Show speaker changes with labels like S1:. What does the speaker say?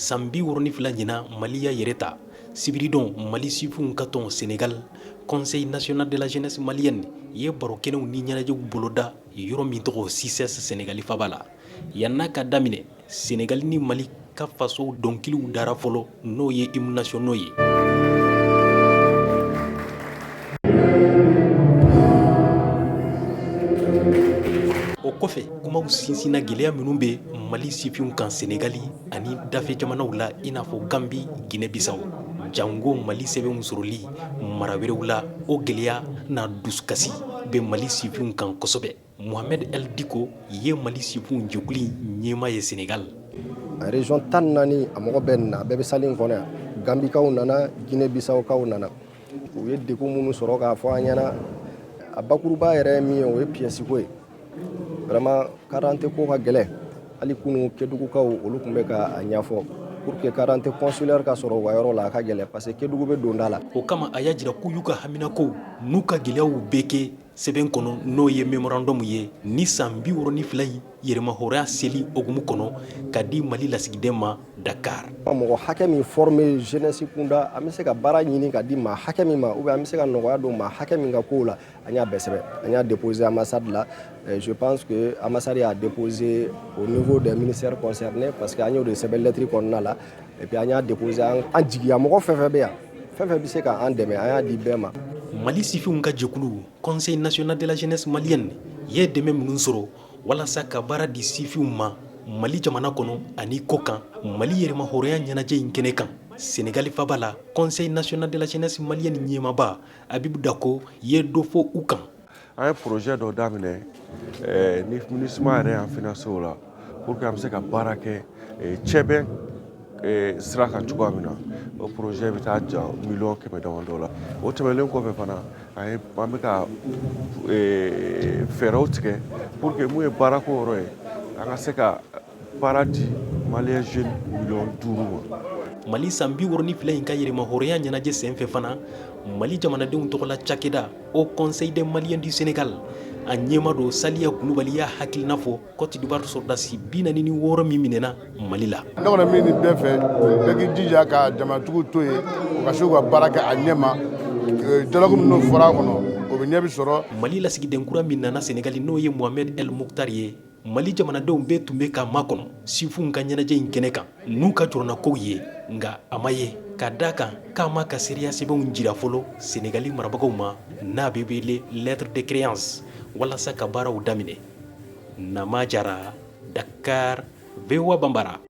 S1: San 62 ɲinan, Mali y'a yɛrɛ ta. Sibiridon, Mali sifinw ka tɔn Senegal, Conseil national de la jeunesse malienne, ye barokɛnɛw ni ɲɛnajɛw boloda yɔrɔ min tɔgɔ CICES Senegali faba la. Yann'a ka daminɛ, Senegali ni Mali ka faso dɔnkiliw dara fɔlɔ, n'o ye hymne nationaux ye. O kɔfɛ, kumaw sinsinna gɛlɛya minnu bɛ Mali sifinw kan Senegali ani dafɛ jamanaw la, i n'a fɔ Gambi, Guinée Bissau, jango Mali sɛbɛnw sɔrɔli mara wɛrɛw la. O gɛlɛya n'a dusukasi bɛ Mali sifinw kan kosɛbɛ. Mohamed El Diko ye Mali sifinw jɛkulu ɲɛmaa ye Senegal.
S2: A région 14, a mɔgɔ bɛɛ nana, a bɛɛ bɛ salle in kɔnɔ yan. Gambikaw nana, Guinée Bissaukaw nana. U ye degun minnu sɔrɔ k'a fɔ an ɲɛna, a bakuruba yɛrɛ ye min ye, o ye pièce ko ye. Vraiment, carte ko ka gɛlɛn. Hali kunu, Kedugukaw, olu tun bɛ ka a ɲɛfɔ, pour que carte consulaire ka sɔrɔ u ka yɔrɔ la, a ka gɛlɛn, parce que Kedugu bɛ donda la.
S1: O kama, a y'a jira k'u y'u ka haminakow n'u ka gɛlɛyaw bɛɛ kɛ sɛbɛn kɔnɔ, n'o ye mémorandum ye, ni san 62 in yɛrɛmahɔrɔnya seli hukumu kɔnɔ, ka di Mali lasigiden ma Dakar.
S2: Mɔgɔ hakɛ min formé jeunesse kunda, an bɛ se ka baara ɲini ka di maa hakɛ min ma, ou bien an bɛ se ka nɔgɔya don maa hakɛ min ka kow la, an y'a bɛɛ sɛbɛn, an y'a déposé ambassade la. Je pense que ambassade y'a déposé au niveau des ministères concernés, parce que an y'o de sɛbɛn lettre kɔnɔna la. Et puis an y'a déposé, an jigiya mɔgɔ fɛn fɛn bɛ yan, fɛn fɛn bɛ se k'an dɛmɛ, an y'a di bɛɛ ma.
S1: Mali sifinw ka jɛkulu, Conseil national de la jeunesse malienne, ye dɛmɛ minnu sɔrɔ walasa ka baara di sifinw ma Mali jamana kɔnɔ ani kɔkan, Mali yɛrɛmahɔrɔnya ɲɛnajɛ in kɛnɛ kan Senegali faba la, Conseil national de la jeunesse malienne ɲɛmaaba Abibu Dako ye dɔ fɔ u kan.
S3: An ye projet dɔ daminɛ ni MINUSMA yɛrɛ y'an financer o la, pour que an bɛ se ka baara kɛ cɛbɛn sira kan cogoya min na. O projet bɛ taa jan miliyɔn 100 damadɔ la. O tɛmɛnen kɔfɛ fana, an bɛ ka fɛɛrɛw tigɛ pour que mun ye baarako yɔrɔ ye, an ka se ka baara di malien jeune miliyɔn 5 ma.
S1: Mali san 62 in ka yɛrɛmahɔrɔnya ɲɛnajɛ senfɛ fana, Mali jamanadenw tɔgɔla cakɛda, Haut Conseil des Maliens du Sénégal, a ɲɛmaa don Saliya Kulubali y'a hakilina fɔ Côte d'Ivoire sɔrɔdasi 46 min minɛna Mali la.
S4: Ne kɔni min ni bɛɛ fɛ, bɛɛ k'i jija ka jamanatigiw to yen, u ka se k'u ka baara kɛ a ɲɛ ma. Dialogue minnu fɔra a kɔnɔ, o bɛ ɲɛ bɛ sɔrɔ.
S1: Mali lasigiden kura min nana Senegali, n'o ye Mohamed El Mokhtar ye, Mali jamanadenw bɛɛ tun bɛ ka makɔnɔ sifinw ka ɲɛnajɛ in kɛnɛ kan n'u ka jɔrɔnakow ye. Nka a ma ye, ka da kan k'a ma ka seereya sɛbɛnw jira fɔlɔ Senegali marabagaw ma, n'a bɛ wele lettre de créance, walasa ka baaraw daminɛ. Nama Jara, Dakar, VOA Bambara.